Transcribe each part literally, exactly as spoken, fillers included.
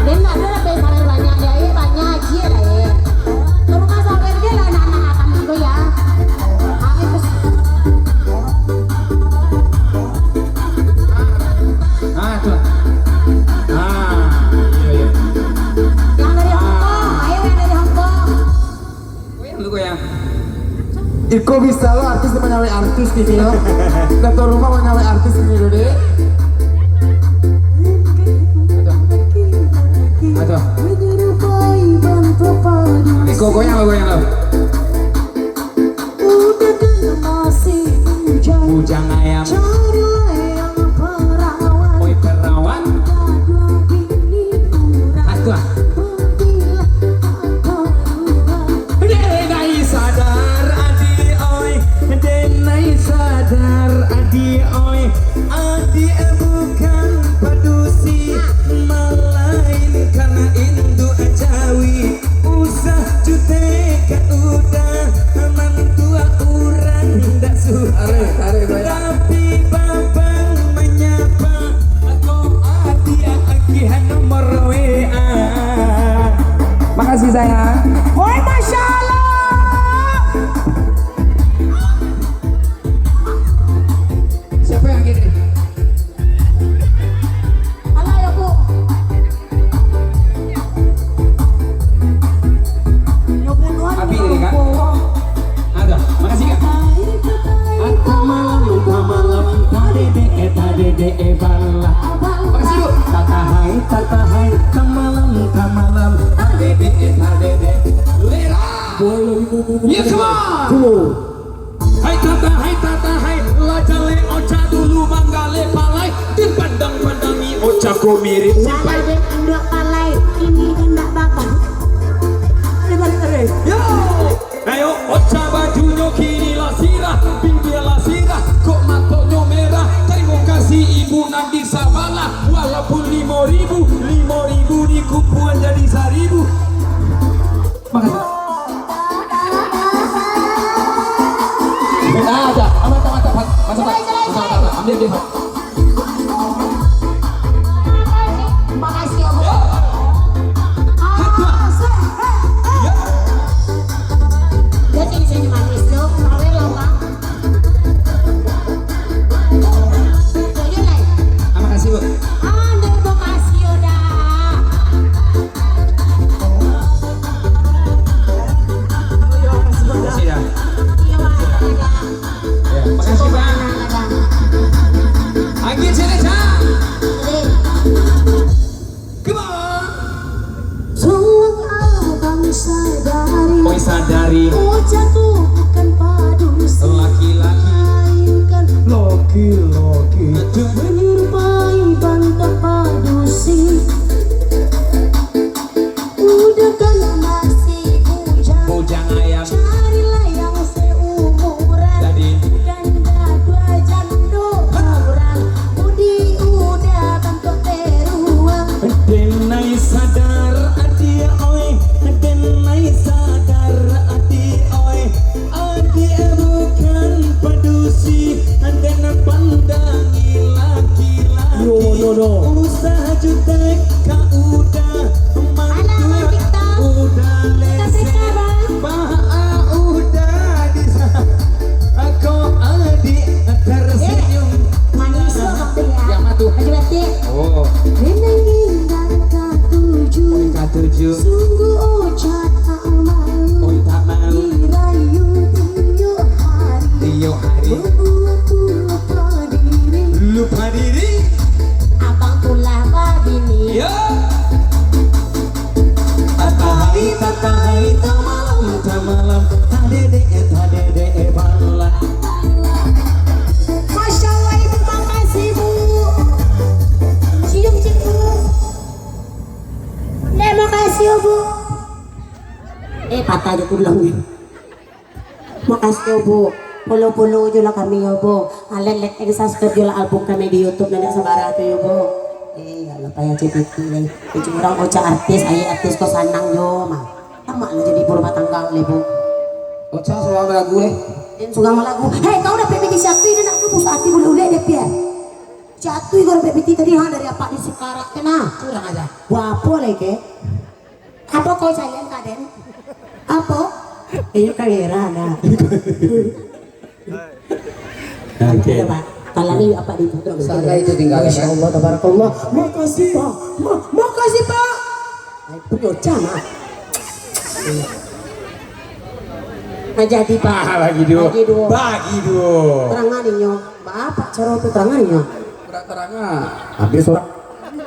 Den ndak ado lah, banyak, banyak, ya, eh, banyak aja lah, eh. Ke rumah sawer je lah, anak-anak kami tu, ya. Kami pes- Ah, tu. Ah, iya, iya. Yang dari Hong Kong, ayo yang dari Hong Kong. Goyang lu, goyang. Iko bisa lo artis manyawek artis kini lo. Dato rumah manyawek artis kini lo, Dek. Aduh. Aduh. Iko goyang lo, goyang lo. Bujang ayam. Oi, perawan. Aduh. Denai sadar, adik oi, denai sadar, adik oi, adik bukan padusi, malainkan induak jawi. Usah jutek ka uda, mantua urang dak suka. Tarik, tarik, tarik. Tapi babang manyapa, ko adia agihan nomor W A. Makasih, sayang. Woi, Masya Allah. Siapa yang gini? Alah, ya, Bu. Yo, bunuhan. Abi ini, Kak. Ada. Makasih, Kak. Anta malam, anta malam, tadede, eh, tadede, eh, bala. Makasih, Bu. Tatahai, tatahai, tamalam, tamalam, tadede, eh, tadede. Lera. Yes, come on. Hai tata, hai tata, hai, lah jaleh Ocha dulu manggaleh palai, den pandang-pandangi Ocha ko mirip cipai. Salah den induak palai, kini indak babang. Yo, ayo Ocha bajunyo kini lah sirah, bibia lah sirah, kok matonyo merah. Tarimo kasih ibu nan di sabalah, walaupun limo ribu, limo ribu dikumpuan jadi saribu. Makasih. Ah, dah. Aman, aman, aman. Masuk, Pak. Masuk, Pak. Ambil, ambil, Pak. Makasih, Abang. Ya. Ah, seh. Ya. Dia sini, sini manis, dong. Sawer lah, Bang. Ah, makasih, Bu. Ande makasih, Oda. Makasih, ya. Iya, Pak. Ya, makasih, Bang. Lagi sini, Cak. Come on. Tolong abang sadari. Oi, sadari. Ocha tu bukan padusi. Laki-laki. Melainkan laki-laki. Aduh. Menyerupai bantuak padusi. Uda kan masih bujang. Bujang ayam. Carilah yang seumuran. Jadi. Janda dua jando kurang. Budi uda bantuak teruang. Denai sadar, adik oi, denai sadar, adik oi. Adik bukan padusi, den pandangi laki-laki. Yo, no, no. Usah jutek ka uda, mantua uda lese. Paha uda di sa-, ako adik tersenyum. Manis lo, Bang, tu, ya. Yang mana tu? Baju batik. Oh. Memang indah katuju. Oi, katuju. Sungguh Ocha tak mau. Oi, tak mau. Dirayu tiok hari. Tiok hari. Membuatku lupa diri. Lupa diri. Abang pulah babini. Yo. Tatahai, tatahai, tamalam, tamalam, tadede, tadede, bala. Masya Allah, Ibu, makasih, Bu. Cium, cium, Bu. Dek, makasih, Bu. Eh, patah je pulang ni. Makasih, yo, Bu. Follow-follow jo lah kami, yo, Bu. Ah, like, like, and subscribe jo lah album kami di YouTube, nan dak sabara tu, yo, Bu. Eh, ya Allah, payah cerita lai. Itu urang Ocha artis, aye artis ko sanang jo mah. Tamak lah jadi ibu rumah tangga lai, Bu. Ocha surang balagu, eh. Den surang balagu. Hei, kau dapek bini siapi, den nak tu pusat hati bulu ulek dia, Pian. Jatuh Igor P P T tadi, ha, dari apak di sikarak tu nah. Kurang aja. Buah apo lai, Kek? Apo kau sayang ka den? Apo? Iyo kamera nah. Oke. Ayo, Pak. Kalau ni apak di putra. Salah itu tinggal, Masya Allah, tabarakallah. Makasih, Pak. Ma-, makasih, Pak. Ai, punyo cam, ah. Nah, jadi, Pak. Ah, bagi duo. Bagi duo. Bagi duo. Terangan inyo. Ba apak caro tu terangan inyo? Berat terangan. Habis orang.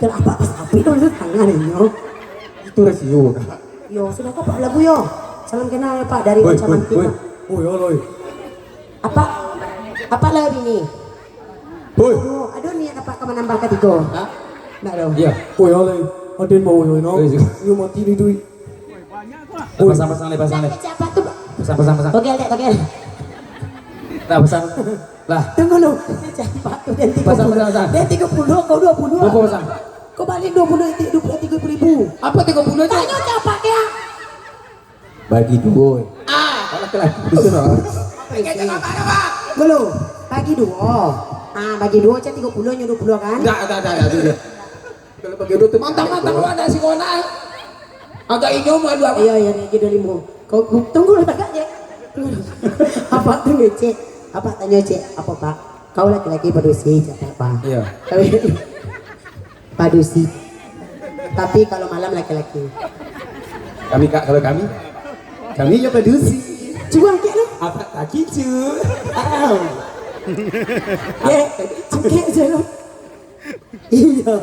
Kalau apak pas api tu terangan inyo. Itu rasio. Yo, sudah kau, Pak, lagu yo. Salam kenal, Pak, dari Woi, Ocha woi, Mantin, woi. Pak. Woi, aloi. Apak, apak lah bini. Woi. Aduh, aduh, niat apak ka manambah katigo. Hah? Ndak doh. Iya. Woi, aloi. Aden mau yo, no. Woi, juga. Yo mati ni duit. Woi. Pasang, pasang ni, pasang ni. Siapa tu, Pak? Pasang, pasang, pasang. Togel, Dek, togel. Nah, pasang. Lah. Tunggu lu. Siapa tu? Dan tiga puluh. Pasang, pasang, pasang. Dan tiga puluh, kau dua puluh. Berapa pasang? Kau balik dua puluh, itu dua puluh, tiga puluh ribu. Apa tiga puluh tu? Tanya siapa dia? Bagi duo. Ah. Alah, kelas. Betul, no? Pakai cakap apa, Pak? Belum. Bagi duo. Ah, bagi duo, cak tiga puluh, nyo dua puluh kan? Enggak, enggak, enggak, enggak, enggak. Kalau bagi duo tu mantap, mantap, lu ada si Kona. Agak inyo malu apa? Iya, iya, dia dua lima. Kau tunggu lah, agak je. Apa tu ngecek? Apa tanya, Cek? Apa, Pak? Kau laki-laki padusi, cak apa? Iya. Padusi. Tapi kalau malam laki-laki. Kami, Kak, kalau kami, kami yo padusi. Cuba angkek lu. Apa tak kicu? Au. Ye, angkek je lu. Iya.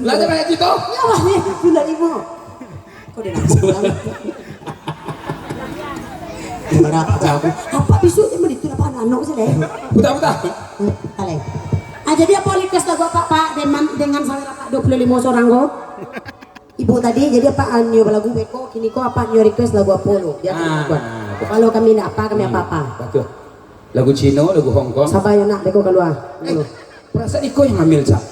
Lah, dia banyak cerita. Ya, banyak cerita lagi, Mo. Kok dia nak pulang? Marah aku. Apa besok dia menipu apa anak sih, leh? Putar, putar. Hmm, aleh. Ah, jadi apa request lagu apa, Pak? Dengan, dengan selera Pak dua puluh lima sorang ko? Ibu tadi, jadi apa, ah, nyo balagu beko, kini ko apa nyo request lagu apa lo? Biar Ah, kita buat. Kalau kami ndak apa, kami Hmm, apa-apa. Betul. Lagu Cino, lagu Hong Kong. Sabar yo nak, beko kalua. Eh, perasaan iko yang ngambil, Cak.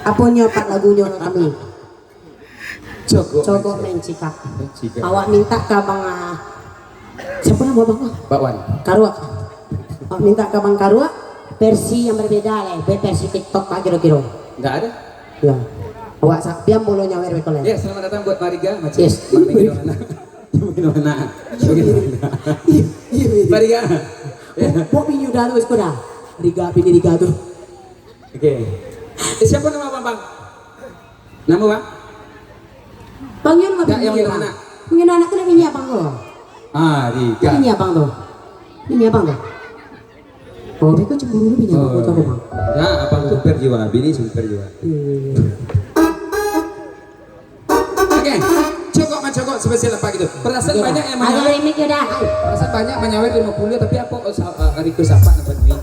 Aponyo, Pak, lagunyo kami? Cogok Cogok Mencikak. Mencikak. Mencikak. Awak minta ka Bang, ah, siapa nama Bang? Bakwan. Karuak. Awak minta ka Bang Karuak versi yang berbeda lah, be-, versi TikTok lah kiro-kiro. Nggak ada. Ya. Awak sa-, pian bolo nyawer beko lah. Ya, selamat datang buat Mariga, Macik. Yes. Mami Gimana? Bagaimana? Bagaimana? Iya, iya, iya. Pak Riga. Ya. Bok, bok minyu dah tu, sekolah. Riga, bini Riga tu. Oke. Eh, siapa nama abang, Bang? Nama, Bang? Bang Yun, Bang. Yang Bang. Panggil anak tu nak bini abang tu. Ah, Riga. Bini abang tu. Bini abang tu. Oh, beko cemburu tu bini abang tu, Bang. Ya, abang tu per jiwa, bini super jiwa. Hmm. Oke, Cogok Mancogok spesial apa gitu. Perasaan Iya. banyak yang Ada menyawat. Remix juga. Perasaan banyak menyawat lima puluh, tapi apa, oh, sa-, eh, request apa nak penuhi?